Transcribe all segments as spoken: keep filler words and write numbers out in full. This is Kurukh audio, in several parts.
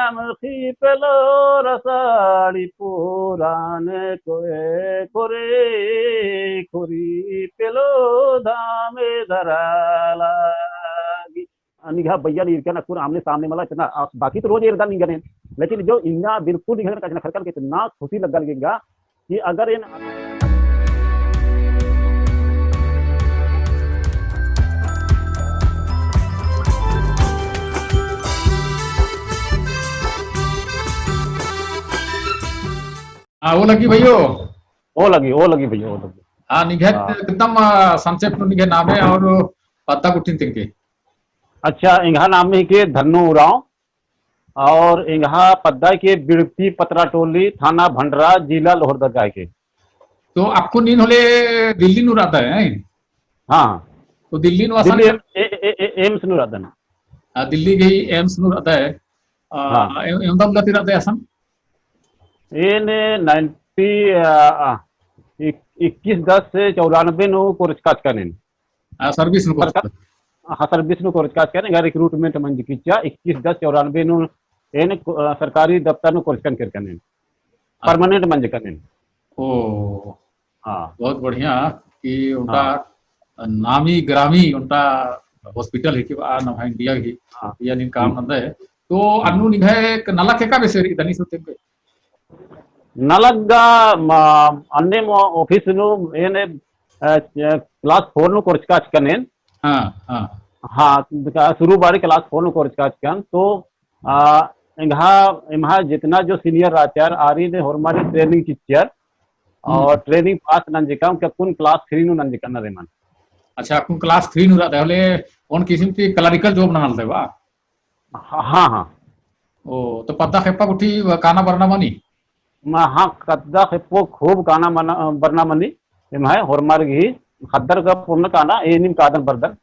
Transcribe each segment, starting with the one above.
अमखी पेलो रसाड़ी पुरान कोए खोरे, खोरी पेलो धामे धरा लागी। निंग्है भैया नी इरकन अक्कुन आमने सामने मला इतना, आ, बाकी तो रोज एरदन निंगन, लेकिन जो इन्ना बिल्कुल निंगन कछनखरकन के इतना खुशी लग्गा लगे गा कि अगर एन हाँ, ओ लगी भैयो। ओ लगी, ओ लगी भैयो, ओ लगी। हाँ, निंग्है हाँ। एकदम, आ, संक्षेप नू निंग्है नामे और पद्दा गुट्ठिन तेंगके। अच्छा, एंग्है नामे हिके धन्नू उराँव और एंग्है पद्दा हिके बिड़ती पतरा टोली, थाना भंडरा, जिला लोहरदगा हिके। तो अक्कुन नीन होले दिल्ली नू रअदय, हैं? हाँ। तो दिल्ली नू असन दिल्ली एम-, ए-, ए-, ए-, एम्स नू रअदन। आ, दिल्ली गही एम्स नू रअदय। आ, हाँ। एम-, एवंदा उल्ला ती रअदय असन? एन नाइन्टी, आ, आ, इक-, इक्कीस दस चौरानबे नू कोरचका चिकन एन। आ, service नू सरकार-, कोरचका? हाँ, service नू कोरचका चिकन, एंगा recruitment मंजकी चिआ, इक्कीस दस चौरानबे नू एन को-, आ, सरकारी दफ्तर नू कोरचकन केरकन एन। अच्छा। Permanent मंजकन एन। ओ। हाँ। बहुत बढ़िया कि ओन्टा हाँ। नामी ग्रामी ओन्टा hospital हिके बा नम्है India गही, हाँ। या नीन काम हम्म। नंदय। तो हम्म। अन्नु निंग्है नलख एका बेसे रई दनी सोते के? नलख गा, म-, अन्ने मो office नू एन, अ, class four नू कोरचका चिकन एन। हाँ, हाँ। हाँ, शुरू बारी class four नू कोरचका चिकन, तो आ, एंग्है, एम्है जितना जो senior रहचर, आरिन होरमारिन training चिच्चर, हम्म। और training pass नंजकम के अक्कुन class three नू नंजकन एमन। अच्छा, अक्कुन class three नू रअदय, होले ओन किसिम ती clerical job ननालदय बा? हाँ, हाँ, हाँ। ओ, तो पद्दा खेप्पा गुट्ठी काना बरना मनी? मा, हाँ, पद्दा खेप्पो खूब काना मना, बरना मनी। एम्है होरमर गही ख़द्दर गा पूर्ण काना, एनिम कादन बरदन।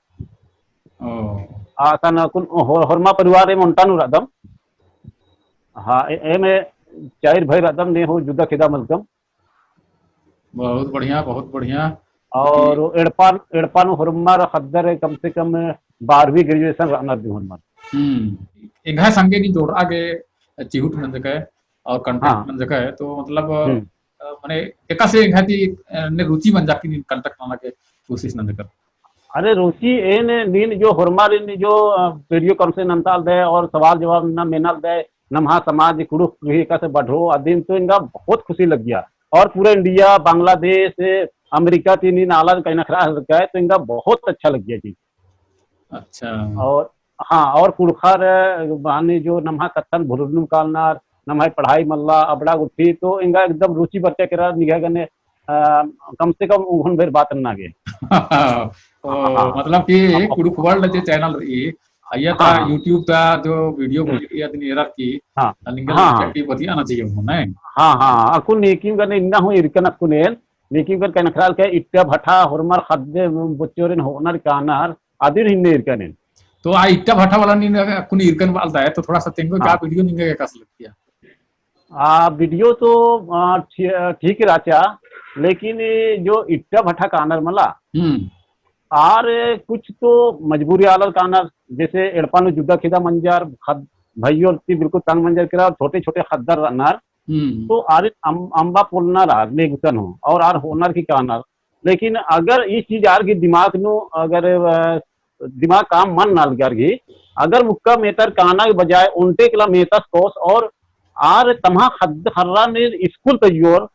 ओ। असन कुन हो-, होरमा परिवार एम ओन्टा नू रअदम। हाँ, ए-, एम चाइर भई रअदम, ने हूँ जुद्दा खेदा मलकम। बहुत बढ़िया, बहुत बढ़िया। और एड़पा, एड़पा नू होरमर ख़द्दर कम से कम बारहवीं graduation रअनर दिम होरमर। हम्म। एंग्है संगे नीन जोड़रआ गे चिहुट मंजकय और contact हाँ। मंजकय, तो मतलब, हम्म। अ, मने एकासे एंग्है ती, अ, ने रुचि मंजा कि नीन contact नना गे कोशिश नंजकर? अरे रुचि एन, नीन जो होरमारिन जो, अ, video conference नन्तालदय और सवाल जवाब नना मेनालदय, नम्है समाज कुँड़ुख़ गही एकासे बढ़रओ अदिन तो एंगा बहुत खुशी लग्गिया। और पूरा India, बांग्लादेश, अमेरिका ती नीन आलारिन कछनखरआ हेलरकय तो एंगा बहुत अच्छा लग्गिया जी। अच्छा। और, हाँ, और कुँड़ुख़र, माने जो नम्है कत्थन भुलुरनुम कालनर, नम्है पढ़ाई मल्ला, अबड़ा गुट्ठी, तो एंगा एकदम रुचि बरचा केरा निंग्है गने, अ, कम से कम उंगुन बेर बात नना गे। ओ, हाँ। मतलब कि हाँ। कुँड़ुख़ World जे channel रई, अइय्या ता हाँ, हाँ। YouTube ता जो video हम्म। बनी रई अदिन एरर की, हाँ। निंगा हाँ, लग्गिया हाँ। कि बतिया ना चाहिए हूँ, नहीं? हाँ, हाँ, अक्कुन नेकिम गने इन्ना हूँ इरकन अक्कुन एन, नेकिम गने कछनखरआ लगदय इट्टा भट्ठा होरमर ख़द्द बच्चोरिन होअनर कानर, अदिन हूँ इन्ने इरकन एन। तो आ इट्टा भट्ठा वाला नीन अक्कुन इरकन बआलदय, तो थोड़ा सा तेंगो का हाँ। Video निंगा एकासे लग्गिया? आ, video तो, आ, ठी-, ठीक रहचा, लेकिन ये जो इट्टा भट्ठा कानर मला, हम्म। आर कुछ तो मजबूरी आलर कानर, जैसे एड़पा नू जुद्दा खेदा मंजर, ख़द्द-, भइयोर ती बिल्कुल तंग मंजर केरा, छोटे-छोटे ख़द्दर रअनर, हम्म। तो आर अम-, अम्बा पोलनर आर, ने गुसन हूँ, और आर होअनर की कानर। लेकिन अगर ई चीज आर गही दिमाग नू अगर, अ, दिमाग काम मल नना लगी आर गही, अगर मुक्का मेतर काना के बजाय ओन्टे एकला मेतस तोस और आर तम्है ख़द्द ख़र्रा नीन school तइयोर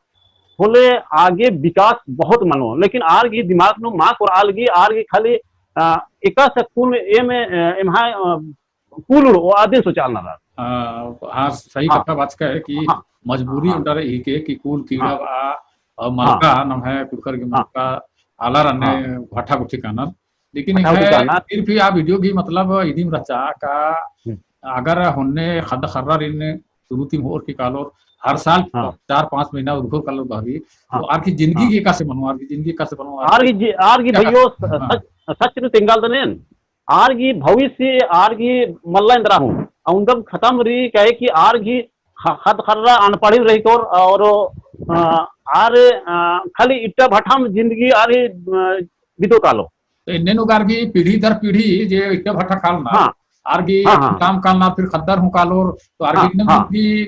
होले आगे विकास बहुत मनो, लेकिन आर गही दिमाग नू मल कोरआ लगी, आर गही खाली, अ, एकासे कुन एम, अ, एम्है, अ, कुल उड़ो, अदिन सोचालनर। हाँ, हाँ, सही हाँ। कत्था बाचकय कि हाँ। मजबूरी हाँ। ओन्टा रई हिके कि कुल कीड़ा हाँ। बआ, और हाँ। मलका, नम्है कुँड़ुख़र गही हाँ। मलका, आलर अन्ने हाँ। भट्ठा गुट्ठी कानर। लेकिन भट्ठा गुट्ठी एंग्है कानर। फिर भी आ video गही मतलब इदिम रहचा का हम्म। अगर होन्ने ख़द्द ख़र्रारिन शुरू तिम होअर की कालोर, हर साल हाँ। चार पाँच महीना उरख़ोर कालोर बहरी, हाँ। तो आर गही जिंदगी हाँ। गही एकासे मनो, आर गही जिंदगी एकासे मनो, आर आर गही जि-, आर गही हाँ। भइयो स-, हाँ। सच, सच नू तेंगालदन एन। आर गही भविष्य, आर गही मल्ला एन्दरा हूँ। अउन्दम खतम रई, काहे कि आर गही ख-, ख़द्द ख़र्रा अनपढ़िम रई कोर, और, अ, आर, अ, खाली इट्टा भट्ठाम जिंदगी आर गही, अ, बितो कालो। तो एन्ने नू गा आर गही पीढ़ी दर पीढ़ी जे इट्टा भट्ठा कालनर, हाँ। आर गे हाँ, हाँ। काम कालनर फिर ख़द्दर हूँ कालोर, तो आर गे हाँ, इन्ने हाँ। भी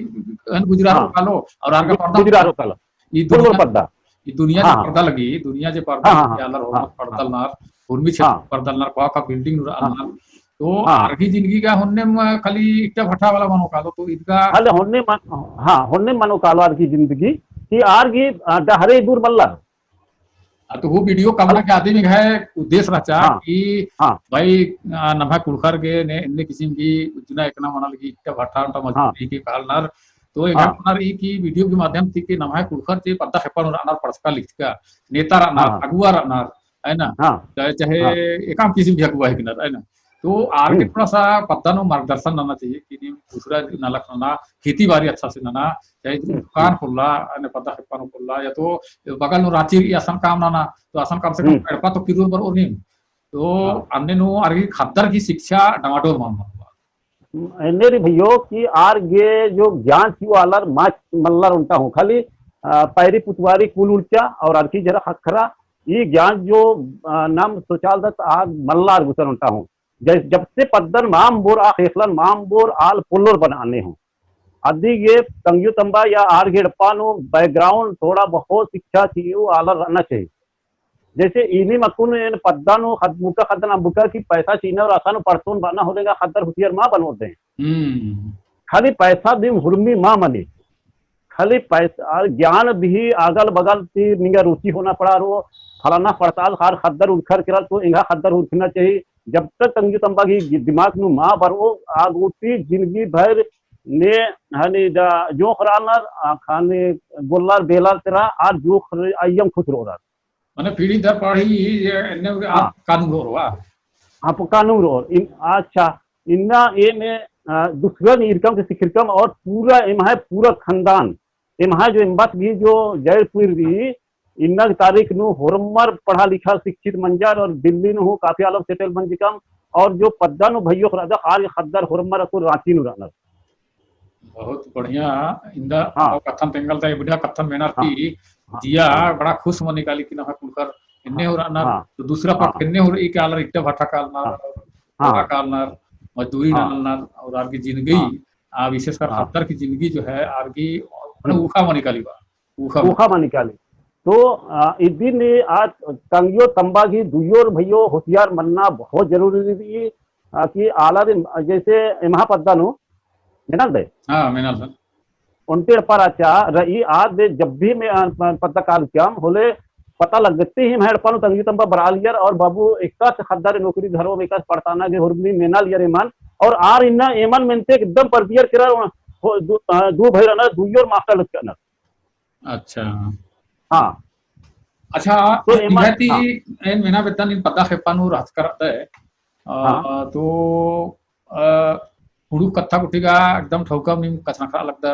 अन गुजरार हाँ। कालो, और आर गा गु-, पर्दा गुजरार कालो। ई दुनिया, पर्दा। ई दुनिया हाँ, जे हाँ। पर्दा लगी, दुनिया जे पर्दा हाँ, हाँ, लगी, हाँ। आलर हाँ, होरमर हाँ। पर्दा लनर, उर्मी क्षेत्र हाँ। पर्दा लनर, कोहा कोहा building नू हाँ। रअनर। तो हाँ। आर गी जिंदगी गा होन्नेम खाली इट्टा भट्ठा वाला मनो कालो, तो इदगा खाली होन्ने मन, हाँ, होन्ने मनो कालो आर गी जिंदगी, कि आर गी, अ, डहरे दूर मल्ला। आ, तो हूँ video कमना के आदमी है उद्देश्य रहचा हाँ। कि हाँ। भाई, आ, नम्है कुँड़ुख़र गे ने, इन्ने किसिम की उज्जना एकना मना लगी, इट्टा भट्ठा ओन्टा हाँ। मजबूरी के कहलनर। तो एंग्है हाँ। मन्नर ई कि video के माध्यम ती कि नम्है कुँड़ुख़र जे पद्दा खेप्पा नू रअनर, पढ़चका लिखचका, नेता रअनर, हाँ। अगुवा रअनर, है ना? हाँ। चाहे, चाहे हाँ। एकाम किसिम की अगुवा हिकनर, है ना? तो आर गे हम्म। थोड़ा सा पद्दा नू मार्गदर्शन नना चाहिए कि नीम दूसरा नलख नना, खेती बारी अच्छा से नना, चाहे हम्म, दुकान हम्म। खोलना, अन्ने पद्दा खेप्पा नू खोलना, या तो बगल नू राँची रई असन काम नना, तो असन कम से कम हम्म। एड़पा तो किर्रोर बरओर नीम। तो हाँ। अन्ने नू आर गी ख़द्दर की शिक्षा डमाडोल मल मनो। एन्ने रई भइयो कि आर गे जो ज्ञान चिओ आलर मल मल्लर ओन्टा हूँ, खाली, अ, पैरी पुतवारी कुल उड़चा और आर गी जरा ख़क्खरा, ई ज्ञान जो, अ, नाम सोचालदत आर मल्ला आर गुसन ओन्टा हूँ। जै-, जब से पद्दन मा अम्बोर, आ ख़ेख़लन मा अम्बोर आल पोल्लोर बना अन्ने हूँ। अदी गे तंग्यो तम्बा या आर गे एड़पा नू background थोड़ा बहुत शिक्षा चिओ आलर रअना चाहिए। जैसे इन्ने अक्कुन एन पद्दा नू ख़द्द-, मुक्का ख़द्दन अम्बका कि पैसा चिअना और असन पढ़तोन बअना होले गा ख़द्दर होशियार मा बनोर दे। हम्म। खाली पैसा दिम हुरमी मा मनी। खाली पैसा, ज्ञान भी अगल बगल ती निंगा रुचि होना पड़ा रओ, फलाना पड़ताल ख़ार ख़द्दर उरखर केरर तो एंगा ख़द्दर उरखना चाहिए। जब तक तंग्यो तम्बा गी दिमाग नू मा बरओ, आ गूटी जिंदगी भर ने हनी दा जोंख़ रअनर, आ खाने गोल्लर बेलर तेरा, आ जोंख़ अइय्यम खुश रओर। माने पीढ़ी दर पीढ़ी ये एन्ने आ हाँ। कानून रओर। हाँ, पक्का नू रओर। इन, अच्छा, इन्ना एम, अ, दूसरन ईरकम के सिखिरकम और पूरा एम्है पूरा खानदान, एम्है जो एम्बत गी जो जैर पुइर दी, इन्ना की तारीख नू होरमर पढ़ा लिखा शिक्षित मंजर और दिल्ली नू हूँ काफी आलर settle मंजकम और जो पद्दा नू भइयो ख़द्दर, आर ख़द्दर होरमर अक्कुन राँची नू रअनर। बहुत बढ़िया। इन्दा हाँ। कत्थन तेंगल ता, बढ़िया कत्थन मेनर हाँ। की हाँ। जिया हाँ। बड़ा खुश मनी काली कि नम्है कुँड़ुख़र एन्ने हाँ। हूँ रअनर, हाँ। तो दूसरा पक्ष हाँ। एन्ने हूँ रई कि आलर इट्टा भट्ठा कालनर, हाँ। हाँ। कालनर, मजदूरी हाँ। ननर, और आर गी जिंदगी, हाँ। आ, विशेषकर हाँ। ख़द्दर की जिंदगी जो है, आर गी, मतलब, हम्म। ऊखा मनी काली बा। ऊखा ऊखा मनी काली। तो, आ, इदिन आज तंग्यो तम्बा गी दुइयोर भइयो होशियार मन्ना बहुत जरूरी रई, आ, कि आलारिन जैसे एम्है पद्दा नू, मेनल दे? हाँ, मेनल दे। ओन्टे एड़पा रहचा रई, आद जब भी में, आ, पद्दा कालकम होले पता लगते ही एम्है एड़पा नू तंग्यो तम्बा बरआलियर और बाबू एकासे ख़द्दर नौकरी धरओ, एकासे पड़ताना गे हुरमी मेनालियर एमन, और आर इन्ना एमन मेनते एकदम परबियर केरर, हो, दू, आ, दू भई रअनर, दुइयोर मास्टर लक्कनर। अच्छा। हाँ। अच्छा, तो एमा-, निंग्है ती हाँ। एन मेना बेद्दन नीन पद्दा खेप्पा नू रहचकर अदय, अ, हाँ। तो, अ, कुँड़ुख़ कत्था गुट्ठी गा एकदम ठौका नीम कछनखरआ लगदर।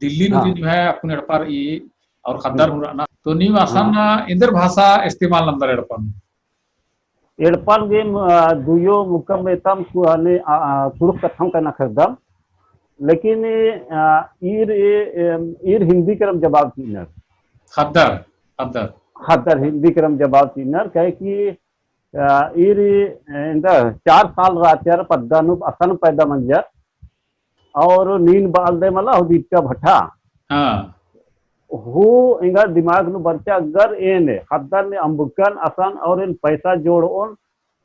दिल्ली नू हाँ। भी निम्है अक्कुन एड़पा रई और ख़द्दर हम्म। हूँ रअनर। तो नीम असन हाँ। एन्देर भाषा इस्तेमाल नन्दर एड़पा नू? एड़पन गे, अ, दुयो मुक्कम एतम कु-, अने, अ, अ, कुँड़ुख़ कत्थम कछनखरदम। लेकिन, अ, ईर, ए, एम, ईर हिंदी केरम जवाब चिअनर। ख़द्दर, ख़द्दर। ख़द्दर हिंदी केरम जवाब चिअनर, काहे कि, अ, ईर, ए, एन्दा चार साल रहचर पद्दा नू असन पैदा मंजर। और नीन बआलदय मला हो दीपका भट्ठा। हाँ। हूँ एंगा दिमाग नू बरचा अगर एन ख़द्दर ने अम्बकन असन और एन पैसा जोड़ओन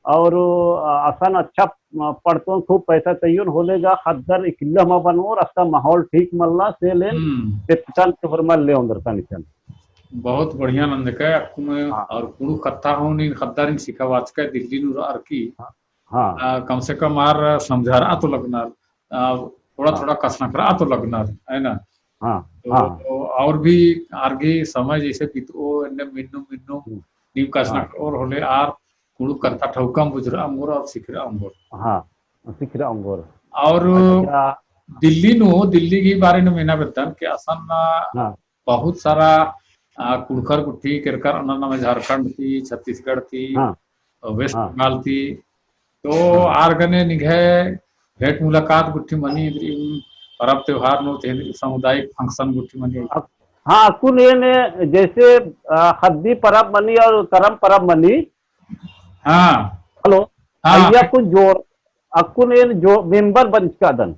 और, अ, असन अच्छा, अ, पड़तोन खूब पैसा तइयोन होले गा ख़द्दर इकल्ला मा बनओर असन माहौल ठीक मल्ला से लेन हम्म। तेतकन के होरमर ले ओन्दरकन इसन। बहुत बढ़िया नंजकय अक्कुन हाँ। और कुँड़ुख़ कत्था हूँ नीन ख़द्दारिन सिखाबाचकय दिल्ली नू रअर की। हाँ। हाँ। आ, कम से कम आर समझरआ तो लगनर, आ, थोड़ा, हाँ। थोड़ा कछनखरआ तो लगनर, है ना? हाँ, तो हाँ। और भी आर गे समय जैसे बितओ, एन्ने मिन्नु, मिन्नु, हम्म। नीम हाँ। कछनखरओर होले आर कुँड़ुख़ कत्था ठौकम बुझरआ ओंगोर और सिखरआ ओंगोर। हाँ, सिखरआ ओंगोर। और अच्छा। दिल्ली नू, दिल्ली की बारे नू मेना बेद्दन कि असन हाँ। बहुत सारा, आ, कुँड़ुख़र गुट्ठी केरकर रअनर नम्है झारखंड ती, छत्तीसगढ़ ती, हाँ। और वेस्ट हाँ। बंगाल ती। तो हाँ। आर गने निंग्है भेंट मुलाकात गुट्ठी मनी इन्द्रिम परब त्योहार नू, ते इन्द्रिम सामुदायिक function गुट्ठी मनी। अक-, हाँ, अक्कुन एन जैसे, आ, ख़द्दी परब मनी और करम परब मनी। हाँ। Hello। हाँ। अइय्या कुछ जोड़ अक्कुन एन जो member बंचकादन।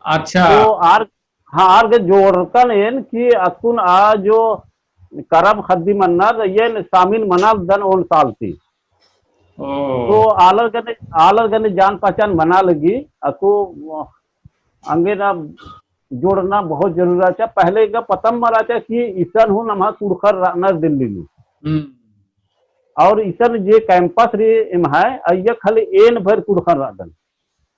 अच्छा। तो आर, हाँ, आर गे जोड़रकन एन कि अक्कुन आ जो करम ख़द्दी मन्नर एन शामिल मनालदन ओन साल ती। ओ। तो आलर गने, आलर गने जान पहचान मना लगी, अक्कु अंगे ना जोड़ना बहुत जरूरी रहचा। पहले का पता मल रहचा कि इसन हूँ नम्है कुँड़ुख़र रअनर दिल्ली नू। हम्म। और इसन जे campus रई एम्है, अइय्या खाली एन भर कुँड़ुख़र रअदन।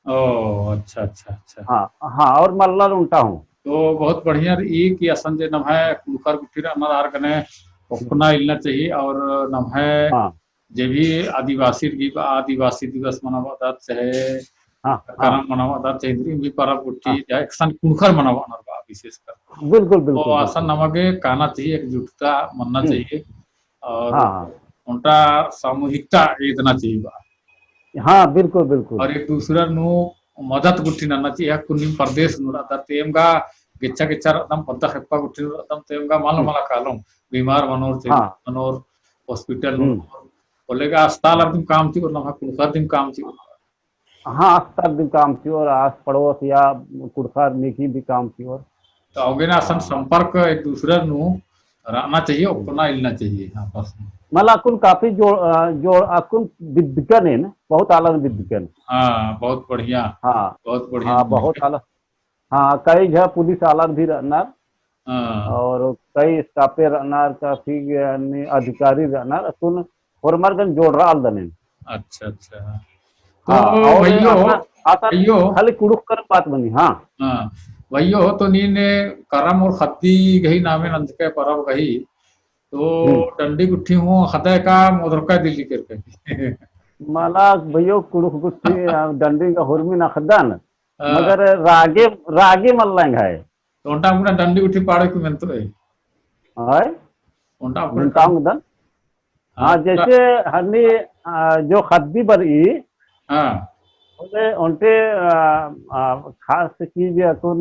ओ, अच्छा, अच्छा, अच्छा। हाँ, हाँ, और मल्ला ओन्टा हूँ। तो बहुत बढ़िया रई कि असन जे नम्है कुँड़ुख़र गुट्ठी रअनर आर गने ओक्कना इलना चाहिए और नम्है हाँ। जे भी आदिवासी रई बा, आदिवासी दिवस मनाबअदत, चाहे हाँ, हाँ। करम मनाबअदत, चाहे इन्द्रिम भी परब गुट्ठी, हाँ। चाहे एकसन कुँड़ुख़र मनाबअनर बा विशेषकर। बिल्कुल, बिल्कुल, तो असन बिल्कुल। नमा गे काना चाहिए, एकजुटता मन्ना हम्म। चाहिए और हाँ, हाँ। ओन्टा सामूहिकता एदना चाहिए बा। हाँ, बिल्कुल, बिल्कुल। और एक दूसरा नू मदद गुट्ठी नन्ना चाहिए, अक्कुन नीम परदेस नू रअदर, तो एम गा गेच्छा गेच्छा रअदम, पद्दा खेप्पा गुट्ठी नू रअदम, तो एम गा मला हम्म। मला कालोम, बीमार मनोर, चाहे हाँ। मनोर, hospital नू हम्म। मनोर, ओले गा अस्पताल दिम काम चिओर, नम्है कुँड़ुख़र दिम काम चिओर। हाँ, अस्पताल दिम काम चिओर, आस पड़ोस या कुँड़ुख़र नीकी भी काम चिओर। तो अवगे ना असन हाँ। संपर्क एक दूसरा नू रअना चाहिए, हम्म। ओक्कना इलना चाहिए आपस में। मला अक्कुन काफी जोड़, अ, जोड़ अक्कुन बिद्दकन एन, बहुत आलर बिद्दकन। हाँ, बहुत बढ़िया। हाँ। बहुत बढ़िया हाँ, बहुत आलर। हाँ, कई झा पुलिस आलर भी रअनर। हाँ। और कई staff ए रअनर, काफी, यानी अधिकारी रअनर, अक्कुन होरमर गने जोड़रआलदन एन। अच्छा, अच्छा। तो हाँ, और भइयो, अपना, असन भइयो। खाली कुँड़ुख़ कर बात मनी, हाँ। हाँ, भइयो, तो नीन करम और ख़द्दी गही नामे नंजकय परब गही, तो हम्म। डंडी गुट्ठी हूँ ख़द्दय का मोदरकय दिल्ली केरकय? मला भइयो कुँड़ुख़ गुट्ठी, आ, डंडी का हुरमी नखदन, हाँ। मगर रागे, रागे मल्ला एंग्है। तो ओन्टा अक्कुन डंडी गुट्ठी पाड़े को मेनतोय। हाय? ओन्टा अक्कुन मेनताओंगदन। हाँ, हाँ, जैसे हरनी, आ, जो ख़द्दी बरई, हाँ। ओन्टे, ओन्टे, आ, आ, खास चीज अक्कुन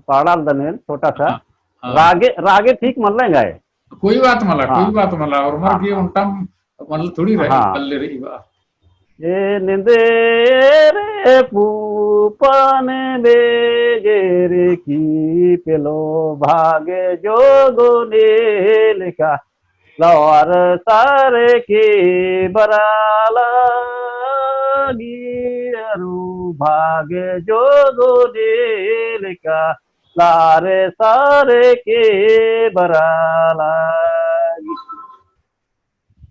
पाड़ालदन एन, छोटा सा। हाँ, हाँ। रागे, रागे ठीक मल्ला एंग्है। कोई बात मला, हाँ। कोई बात मला, और मर हाँ, गे हाँ। ओन्टम मतलब थोड़ी रही, हाँ। पल्ले रही बा। एन एन्देर पूपन बेजेर की पेलो भागे जोगो नेलका, लवर सारे के बराला गी अरु भागे जोगो नेलका, लारे सारे के बराला गी।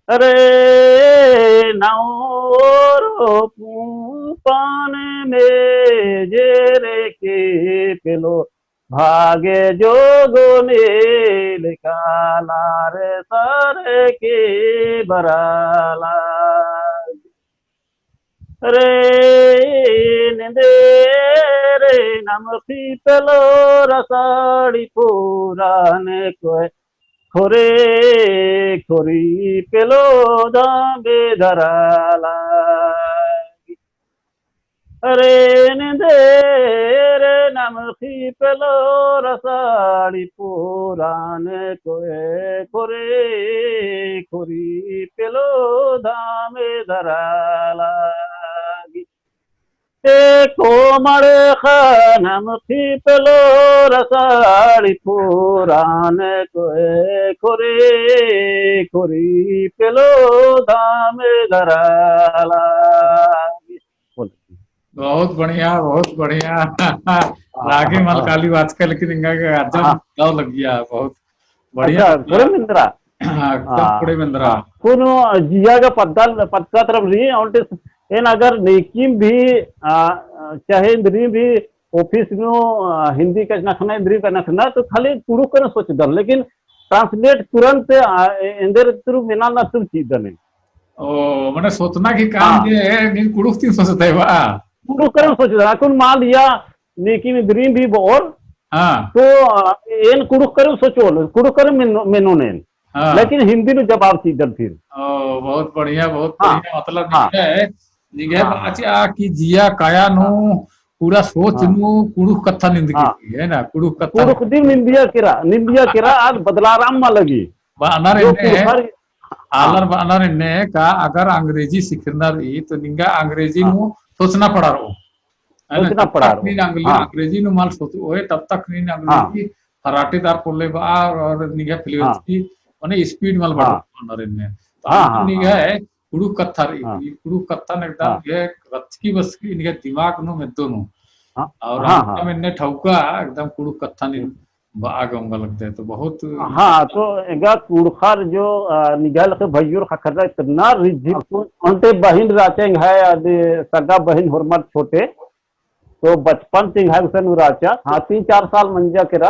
अरे नौरो पूपन में जेरे के पेलो भागे जोगो नेलका, लारे सारे के बराला। रे निंदे रे नमखी पेलो रसाड़ी पुरान कोय खोरे खोरी पेलो दामे धराला। रे निंदे रे नमखी पेलो रसाड़ी पुरान कोय खोरे खोरी पेलो दामे धराला। एको मड़खा नमखी पेलो रसाड़ी पुरान कोय खोरे खोरी पेलो दामे धराला। बहुत बढ़िया, बहुत बढ़िया। हाँ, रागे हाँ, मलकाली बाचका, लेकिन एंगा गे अजब हाँ। दव लगिया, बहुत बढ़िया अच्छा, लगिया। पूरे मिंदरा। हाँ, एकदम हाँ, पूरे मिंदरा। हाँ। कोनो जिया गा पद्दा, पद्दा तरफ रई, ओन्टे एन अगर नेकीम भी, आ, चाहे इन्द्रिम भी office नू, आ, हिंदी कछनखना, इन्द्रिम कछनखना, तो खाली कुँड़ुख़ कने सोचदन, लेकिन translate तुरंत, आ, ए-, एन्देर तुरु मेनाल ना तुरु चिअदन। ओ, मने सोचना की काम हाँ। जे है, नीन कुँड़ुख़ ती सोचत है बा? कुँड़ुख़ कने सोचदन, अक्कुन मान लिया, नेकीम इन्द्रिम भी बओर, हाँ। तो, आ, एन कुँड़ुख़ कने सोचोन, कुँड़ुख़ कने मेनो-, मेनोन एन। हाँ। लेकिन हिंदी नू जवाब चिअदन फिर। ओ, बहुत बढ़िया, बहुत हाँ। बढ़िया। मतलब हाँ। निंग्है, निंग्है हाँ। बाचा कि जिया काया नू हाँ। पूरा सोच हाँ। नू कुँड़ुख़ कत्था निंदकी हाँ। है ना, कुँड़ुख़ कत्था। कुँड़ुख़ दिम निंदिया केरा, निंदिया केरा, आद बदलारआ मल लगी। बअनर जो एन्ने, कुँड़ुख़र, हाँ। आलर बअनर एन्ने का अगर अंग्रेजी सिखरना रई तो निंगा अंग्रेजी हाँ। नू सोचना पड़ा रओ। है ना? सोचना पड़ा रओ। नीन अंगली, हाँ। अंग्रेजी नू मल सोचोय, तब तक नीन अंगली, हाँ। की फराटेदार पोल्ले बा और, और निंग्है fluency, हाँ। माने speed मल बढ़ो, हाँ। नरेन ने। तो हाँ, हाँ, निंग्है हाँ। कुँड़ुख़ कत्था रई, हाँ। ई कुँड़ुख़ कत्थन एकदम, हाँ। ये रचकी बसकी निंग्है दिमाग नू मेद्दो नू। हाँ, और हाँ, अंतम हाँ। एन्ने ठौका एकदम कुँड़ुख़ कत्थन हम्म। बआ गे ओंगा लगदय, तो बहुत हाँ, तो एंगा कुँड़ुख़र जो, अ, निंग्है लेखे भइयोर ख़क्खरा इतना रिझी, ओन्टे बहिन रहचें एंग्है, अदि सगा बहिन होरमर छोटे, तो बचपन ती एंग्है गुसन रहचा, हाँ, तीन चार साल मंजा केरा,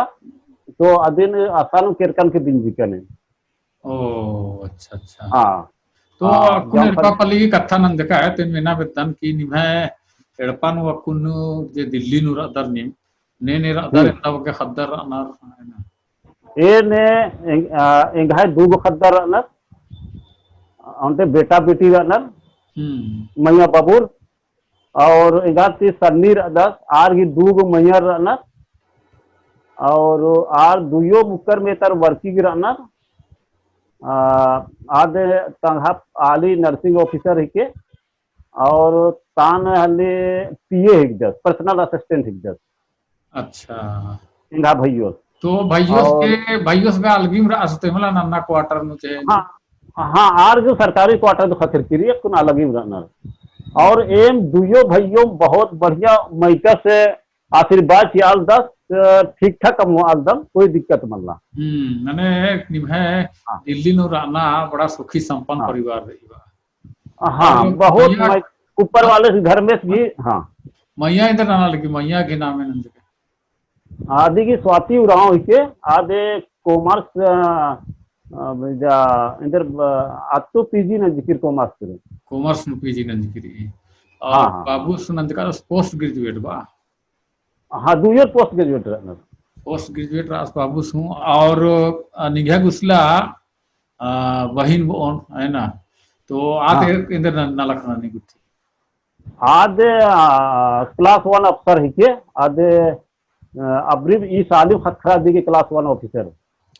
तो अदिन असन केरकन के बिंजी कने। ओ, अच्छा, अच्छा। हाँ। तो हाँ, अक्कुन जब एड़पा पल्ली की कत्था नंजका है, तो मेना बेद्दन कि निम्है एड़पा नू अक्कुन जे दिल्ली नू रअदर नीम, ने ने रअदर हम्म। एन्दा बग्गे ख़द्दर रअनर, है ना? ए ने एंग-, आ, एंग्है दू गो ख़द्दर रअनर, ओन्टे बेटा बेटी रअनर, हम्म। मइया बाबुर, और एंगा ती सन्नी रअदस, आर गही दू गो मइयर रअनर, और आर दुइयो मुक्कर में तर working रअनर, आ, आद तंगहा आली nursing officer हिके, और तान हले P A हिकदस, personal assistant हिकदस। अच्छा। एंग्है भइयोस। तो भइयोस और के, भइयोस गा अलगिम रअस तो मला नन्ना quarter नू चे। हाँ, हाँ, आर जो सरकारी quarter तो ख़क्खरकी रई, अक्कुन अलगिम रअनर। और एम दुइयो भइयो बहुत बढ़िया मइय्याँ से आशीर्वाद चिआलदस, अ, ठीक ठाक कमआलदम, कोई दिक्कत मल्ला। हम्म, मने निम्है हाँ। दिल्ली नू रअना बड़ा सुखी संपन्न हाँ। परिवार रई बा। हाँ, और बहुत मइय्याँ मइ-, ऊपर वाले से घर में भी, हाँ। मइय्याँ एन्देर नना लगी, मइय्याँ गही नामे नंजका? आद गही स्वाति उराँव हिके, आद commerce, अ, अ, जा, एन्देर, अ, आद तो P G नंजकी रई commerce ती। Commerce नू P G नंजकी रई। और हाँ, हाँ, बाबुस नंजका रअस post graduate बा? हाँ, दुइयोर post graduate रअनर। Post graduate रअस बाबुस हूँ, और, अ, निंग्है गुसला, अ, बहिन बओन, है ना? तो आद हाँ। एन्देर न-, नलख ननी गुट्ठी? आद, अ, class one अफसर हिके, आद, अ, अबरिम ई सालिम ख़क्खरा दिगे class one officer।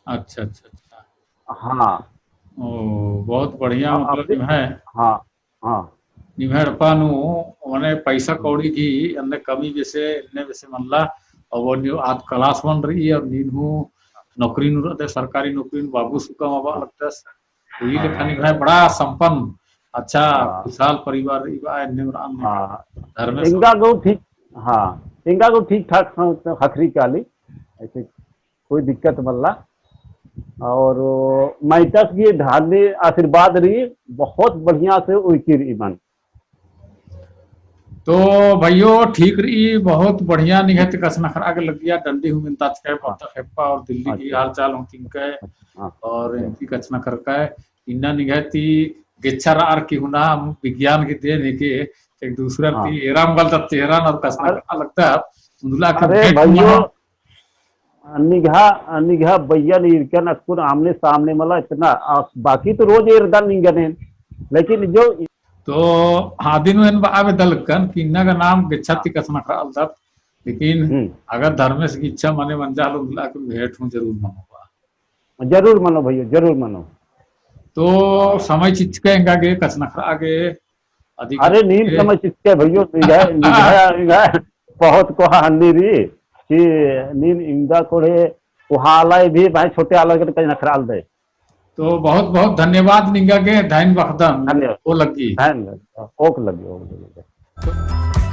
अच्छा, अच्छा, अच्छा। हाँ। ओ, बहुत बढ़िया, हाँ, मतलब, अबरिम निम्है हाँ। हाँ। निम्है एड़पा नू, मने पैसा कौड़ी गही अन्ने कमी बेसे, अन्ने बेसे मल्ला, और वो न्यू आद class one रई, और नीन हूँ नौकरी नू रअदय, सरकारी नौकरी नू बाबुस हूँ कमआ लगदस। तो ई लेखा निम्है बड़ा संपन्न, अच्छा, हाँ। खुशहाल परिवार रई बा, अन्ने और अन्ने हाँ। धर्मेस एंगा गो ठीक, हाँ, एंगा गो ठीक ठाक ख़क्खरी काली, ऐसे कोई दिक्कत मल्ला। और मइय्याँ गही ढाली आशीर्वाद रई, बहुत बढ़िया से उइकी रई मन। तो भइयो ठीक रई, बहुत बढ़िया निंग्है ती कछनखरआ गे लगिया, डंडी हूँ मेन्ताचकय, हाँ। पद्दा खेप्पा और दिल्ली गही अच्छा। हाल चाल हूँ तिंकय, हाँ। और हाँ। एन्ती कछनखरकय, इन्ना निंग्है ती गेच्छा रअर की हुना विज्ञान गही देन हिके, एक दूसरा हाँ। ती एराम गलता चेहरा नू और कछनखरआ लगदत, उन्दुला के अरे भेंट भइयो, मनो। निंग्है, निंग्है बइयन ईरकन अक्कुन आमने सामने मला इतना, आ, बाकी तो रोज एरदन निंगन एन, लेकिन जो तो हाँ, अदिन एन बआ बेद्दा लगकन कि इन्ना गा नाम गेच्छा ती कछनखरआलदत, लेकिन हम्म। अगर धर्मेस गही इच्छा मने मंजा होले उन्दुला के भेंट हूँ जरूर मनो बा। जरूर मनो भइयो, जरूर मनो। तो समय चिच्चकय एंगा गे, कछनखरआ गे, अधिक अरे नीन के समय चिच्चकय भइयो, निंग्है, निंग्है, निंग्है बहुत कोहा हन्नी रई कि नीन एंगा कोड़े कोहा आलय भी भाई छोटे आलय के कछनखरआलदय। तो बहुत बहुत धन्यवाद निंगा गे, धैन बअदन। धन्यवाद। ओ लग्गी। धैन, ओक लग्गी, ओक लग्गी।